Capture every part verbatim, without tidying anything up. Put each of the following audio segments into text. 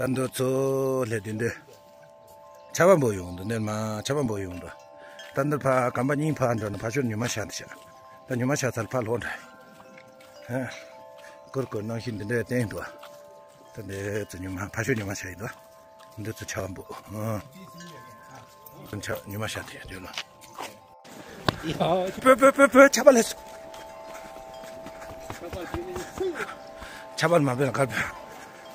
ད་འདི་ཚོ་སླེབས་དུས་འདི། ཆར་པ་འབབ་ཡོང་འདུག་འདིར་མ་ཆར་པ་འབབ་ཡོང་འདུག་ད་འདིར་ཕ་གམ་པ་གཉིས་ཕ་འགྲོ་ན་ཕ་ཤོར་ཉི་མ་ཤར་འདུག་ཤག་ད་ཉི་མ་ཤར་ཚར་ཕ་ལོག་འདྲ། ཧ། ཀུར་ཀུར་གནམ་གཤིས་འདི་འདྲའི་བསྟན་འདུག་ད་འདི་ཚོ་ཉི་མ་ཕ་ཤོར་ཉི་མ་ཤར་ཡིན་འདུག་འདི་ཚོ་ཆར་པ་འབབ། ཨང་། ཆར་ཉི་མ་ཤར་དེ་འདྲ་ལ། པོ་པོ་པོ་པོ་ཆར་པ་ལས། ཆར་པ་མ་བབས་ལ་གར་བབས།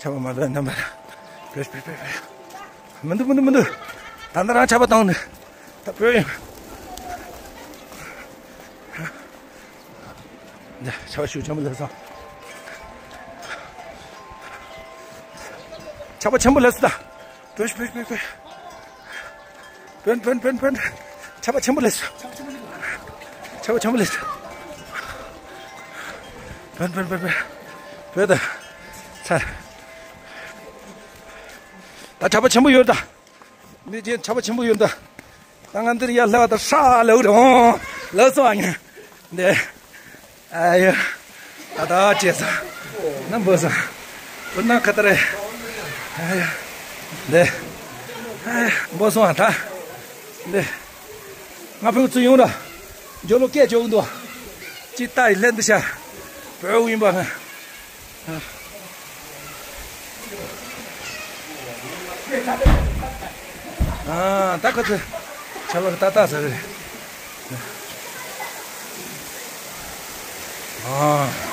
ཆར་པ་མ་བབས་ལ་ནམ་པར། པོ་པོ་པོ་པོ། མི་འདུག་མི་འདུག་མི་འདུག་ད་ལྟ་རང་ཆར་པ་བཏང་ནས། ད་བོས་ཡིན། ཆར་པ་ཤུགས་ཆེན་པོ་སླེབས་སོང་། ཆར་པ་ཆེན་པོ་སླེབས་སོང་ད། བོས་བོས་བོས་བོས། བོན་བོན་བོན་བོན། ཆར་པ་ཆེན་པོ་སླེབས་སོང་། ཆར་པ་ཆེན་པོ་སླེབས་སོང་། བོན་བོན་བོན་བོན། བོད་དང་། ཚར། ད་ཆར་པ་ཆེན་པོ་ཡོད་ད། མི་རྗེ་ཆར་པ་ཆེན་པོ་ཡོད་ད། ད་ང་འདིར་ཡར་ལྷག་ད་ཧྲ་ལ་འུར་འོང་ལགས་སོ་ཨ་ཉ། འདི། ཨ་ཡ། ད་ད་ཅེ་ས། ནམ་བུ་ས། བུ་ན་ཁ་ཏ་རེ། ཨ་ཡ། འདི། ཨ་ཡ། འབོ་སོང་ཨ་ད། འདི། ང་ཕུག་ཚུ་ཡོང་ར། ཇོ་ལོ་སྐད་ཅོག་འདུག་ཅི་ལྟ་ཡི་ལན་འདི་ཤ། བོད་ཡིན་པ་ང་། ཨ། ད་ཁོ་ཚོས་ཆར་པ་ཏག་ཏག་ཟ་གི་རེད། ཨ།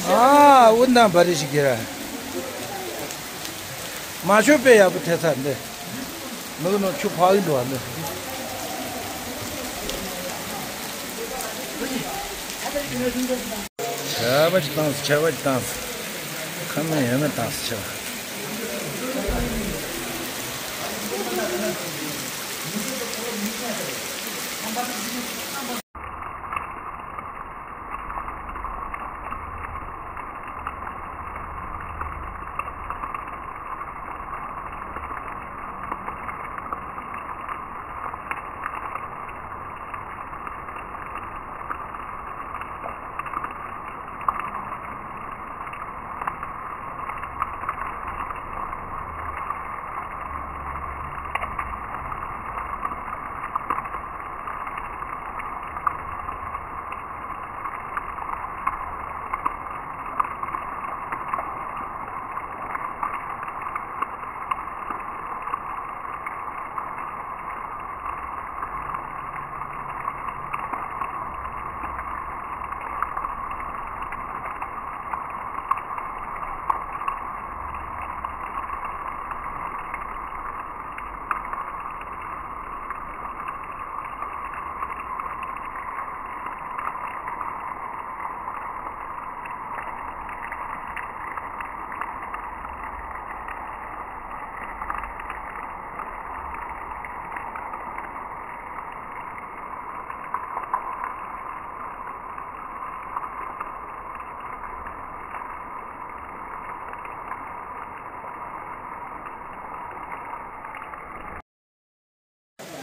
ཨ། འུ་ན་བ་རི་ཞིག་གི་ར། མ་ཤོར་དཔེ་ཡག་པོ་ཐེབས་ཚར་འདི། མི་གི་ནང་ཆུ་ཕག་གི་འདུག་ཨ་འདི། ཆར་པ་ཅིག་བཏང་སོང་། ཆར་པ་ཅིག་བཏང་སོང་། ཁ་མེད་ཡོད་མེད་བཏང་སོང་། ཆར་པ།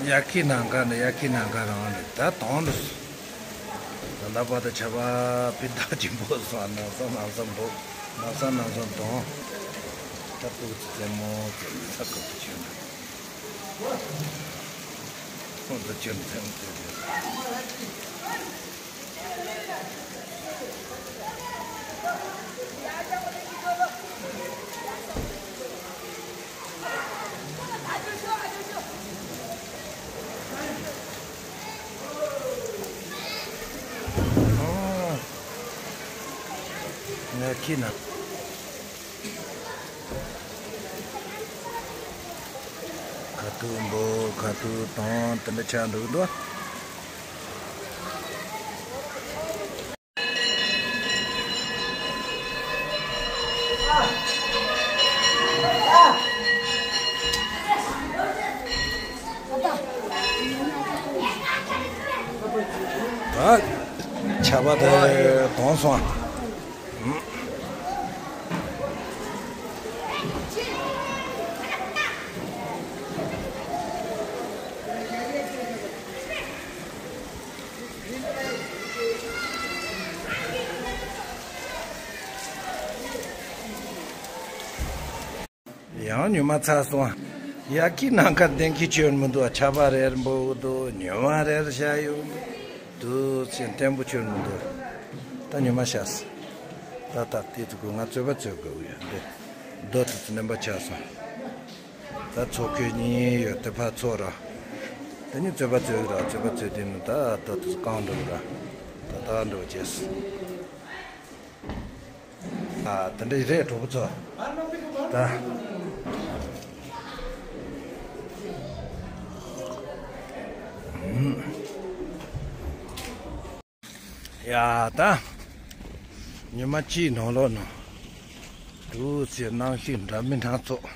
དབྱར་ཁའི་ནམ་མཁའ་འདི། དབྱར་ཁའི་ནམ་མཁའ་རང་རེད། ད་དྭངས་འདུག་ད་ ལ་བ་དང་ཆ་བ་པི་ཏ་ཅི་འབོ་སོང་། ན་ས་ན་ས་འབོ། ན་ས་ན་ས་དོང་། ད་ཏུ་ཙི་ཙེ་མོ་ཙེ་མོ་ས་ཀ་ཏུ་ཆེ་ན། ཁོང་ཚོ་ཅི་ཙེ་མོ་ཙེ་ཙེ། ང་ཁྱི་ན། ཁ་ཐུག་འབོ་ཁ་ཐུག་དང་དེ་འདྲ་ཆགས་འདུག་འདུག་ད་ཆར་པ་དེ་དྭངས་སོང་། ཡང་ཉི་མ་ཚ་སོང་། ཡ་ཁྱི་ནང་ཁ་གདན་ཁྱི་ཆོད་མི་འདུག་ཆར་པ་རེར་འབོ་འདུག་ཉི་མ་རེར་ཤར་ཡོང་འདུག་ཅེས་བརྟན་པོ་ཆོད་མི་འདུག་ད་ཉི་མ་ཤར་སོང་། ད་ད་དེ་ཚོ་གོ་ང་རྩོད་པ་རྩོད་དགོས་ཡོད་འདི། རྡོ་དེ་ཚོ་སྣོན་པ་ཆགས་སོང་། ད་ཚོ་ཁོས་གཉིས་ཡོད་དེ་ཕར་ཚོ་ར། དེ་ནི་རྩོད་པ་རྩོད་ར་རྩོད་པ་རྩོད་དེ་ནི་ད་རྡོ་དེ་ཚོ་བཀང་འགྲོ་ར། ད་ད་འགྲོ་བྱས། ཨ། དེ་འདྲ་རེད་གྲོགས་པོ་ཚོ། ད། ཡ་ད། ཉི་མ་གཅིག་ནང་ལོགས་ནང་། འདུག་ཟེར་གནམ་གཤིས་འདྲ་མི་འདྲ་ཚོགས།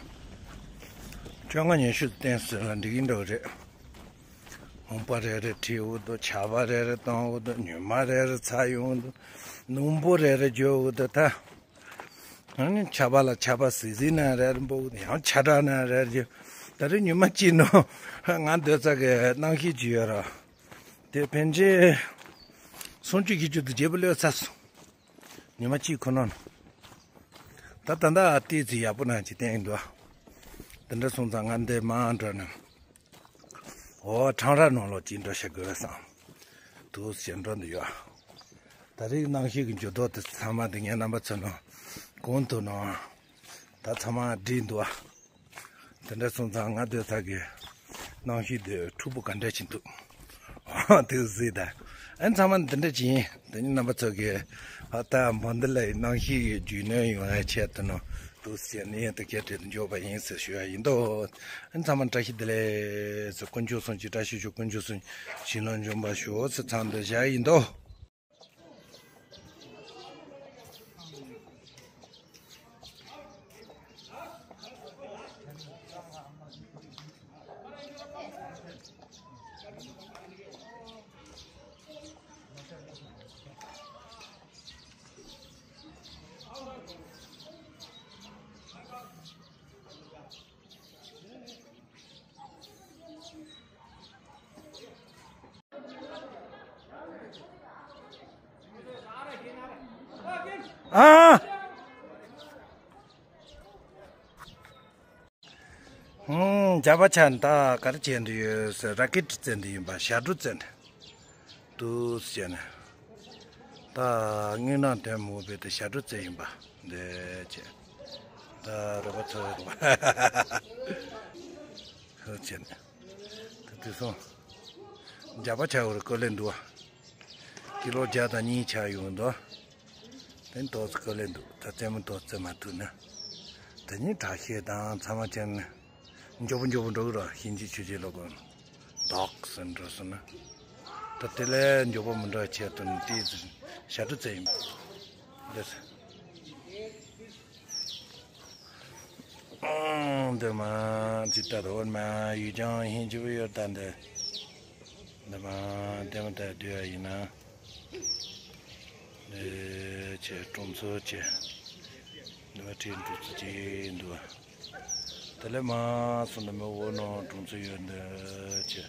བཅོ་ལྔ་ཉི་ཤུ་བསྟན་ཟེར་ལ་འགྲིག་གི་འགྲོ་རེད། ལུང་པ་རེ་རེ་བྲིས་འོ་དོ། ཆར་པ་རེ་རེ་བཏང་འོ་དོ། ཉི་མ་རེ་རེ་ཚ་ཡོང་འོ་དོ། སྣུམ་པོ་རེ་རེ་འཇོ་འོ་དོ་ད། ཨ་ནི་ཆར་པ་ལ་ཆར་པ་ཟིག་ཟིག་ན་རེ་རེ་འབོ་ཡང་ཆར་དྲག་ན་རེ་རེ་འཇོ། ད་རེས་ཉི་མ་གཅིག་ནང་ང་སྡོད་ས་གི་གནམ་གཤིས་ཅིག་ཡོད་ར། དེ་ཕན་ཆད་སུམ་ཅུ་བཞི་བཅུ་དུ་བརྗེ་པོ་ལོས་ཚར་སོང་། ཉི་མ་གཅིག་ཁོ་ན་ནོ། ད་ད་ད་ཏི་ཙི་ཡག་པོ་ན་ཅི་བསྟན་འདུག་དེ་འདྲ་སོང་ཙང་ང་འདི་མ་འགྲོ་ན། འོ་ཁྲང་ར་ནང་ལོགས་ཅིག་འགྲོ་ཤ་དགོས་བསམ། དུ་ཞེ་འགྲོ་འདི་ཡོད། ད་རེས་གནམ་གཤིས་ཀྱི་འགྱུར་ལྡོག་དེ་ཚང་མ་དེ་ངའི་རྣམ་པ་ཚོ་ནང་གོང་དུ་ནང་ད་ཚང་མ་བསྒྲིགས་འདུག་དེ་འདྲ་སོང་ཙང་ང་སྡོད་ས་གི་གནམ་གཤིས་དེ་འཁྲུག་པོ་ག་འདྲ་ཞིག་འདུག་དེ་གཟིགས་ད། ཨ་ཚང་མ་འདི་འདྲ་ཅིག་ཡིན། དེ་ནི་རྣམ་པ་ཚོ་གི་ཨ་ད་མོ་འདི་ལ་གནམ་གཤིས་ཀྱི་རྒྱུས་ནོན་ཡོང་ཡ་ཆེད་དུ་ནོ་འདུག་ཟེར་ནས་ཡང་དེ་སྐད་དྲིས་དུ་འཇོག་པ་ཡིན་ཟེར་ཞུ་ཡ་ཡིན་དོ། ཨ་ཚང་མ་བཀྲ་ཤིས་བདེ་ལེགས་ཟེར། དཀོན་མཆོག་གསུམ་གྱི་བཀྲ་ཤིས་ཤོག་དཀོན་མཆོག་གསུམ་བྱིན་རླབས་འབྱུང་བར་ཤོག་ཟེར་ཚང་དུ་བཞག་ཡིན་དོ། ཨ། ཧུམ། རྒྱ་པ་ཆ་ད་ག་རེ་བྱས་འདི་ཡོད་ཟེར། ར་ཀེ་ཊི་བཙལ་འདི་ཡིན་པ། ཞབས་བྲོ་བཙལ་འདི་འདུག་ཟེར་ནས། ད་དངོས་གནས་དོན་མོ་བས་ཏེ་ཞབས་བྲོ་བཙལ་ཡིན་པ། འདི་བྱས། ད་རོགས་པ་ཚོ་ཧུ་བྱས་ནས། ད་དུས་སོང་། རྒྱ་པ་ཆ་བར་ཀོ་ལེ་འདུག་བ། ཀི་ལོ་བརྒྱ་དང་གཉིས་ཆགས་ཡོང་འདུག་དེ་ཏོག་ཙམ་དཀའ་ལས་འདུག་ད་རྩེད་མོ་ཏོག་ཙམ་མ་ཐུག་ན། དེ་ཉིད་དྲག་ཤེད་དང་ཚང་མ་ཅན་ནི་མགྱོགས་པོ་མགྱོགས་པོ་འགྲོ་གི་ར། ཤིན་ཅི་ཆུ་ཅི་ལོ་གོ་འདོག་སེ་འགྲོ་སོང་ན། ད་དེ་ལས་མགྱོགས་པོ་མི་འགྲོ་ཆེད་དུ་ནི་ཏོག་ཙམ་ཞབས་བྲོ་རྩེ་ཡིན། འདིར། འདི་མ་ཅི་ལྟར་འོར་མ་ཡུལ་ལྗོངས་ཧིན་ཅི་བུ་ཡོད་ད་འདི། འདི་མ་འདི་མ་ད་བསྡུ་བ་ཡིན་ན། འདི་ཆེ་གྲོང་ཚོ་ཆེ། འདི་མ་ཁྲིད་འགྲོ་ཚོ་ཆེ་འདུག་དེ་ལས་མ་སོང་ད་མི་འོ་ནོ་གྲོང་ཚོ་ཡོད་འདི་ཆེ།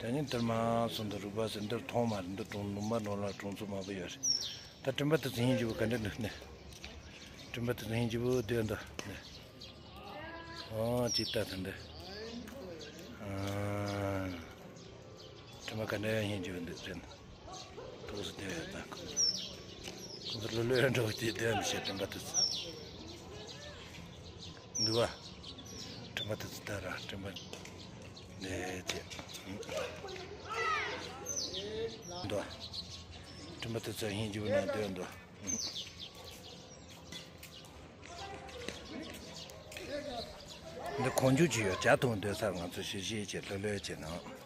དེ་ནི་འདིར་མ་སོང་ད་རུ་བ་ཟེར་འདིར་མཐོང་མ་རེད། འདི་གྲོང་ནུ་མ་ནོ་ལ་གྲོང་ཚོ་མང་པོ་ཡོད་རེད། ད་སྤྲིན་པ་དེ་ཚོ་ཧིན་ཇི་བོ་ག་འདྲ་འདུག་ནི། སྤྲིན་པ་དེ་ཚོ་ཧིན་ཇི་བོ་སྡོད་འདུག་ནི། ཨོ་ཅི་ལྟ་ད་འདི། ཨ། སྤྲིན་པ་ག་འདྲ་ཧིན་ཇི་བོ་འདུག་ཟེར་ན། ཐུགས་སུ་བསྟན་ཡོད་ད། ཁོང་ཚོ་ལོ་ལོའི་འགྲོ་དེ་བསྟན་མི་ཤེས་སྤྲིན་པ་དེ་ཚོ། འདུག་བ། སྤྲིན་པ་དེ་ཚོ་ལྟ་ར་སྤྲིན་པ། ནས་དེ། འདུག་བ། སྤྲིན་པ་དེ་ཚོ་ཧིན་ཇི་བོ་ནང་སྡོད་འདུག་བ། འདི་ཁོང་ཆུ་ཅི་ཡོད་ཇ་འཐུང་སྡོད་སར་ང་ཚོ་ཞི་ཞི་བྱེད་ལྷོད་ལྷོད་བྱེད་ནང་།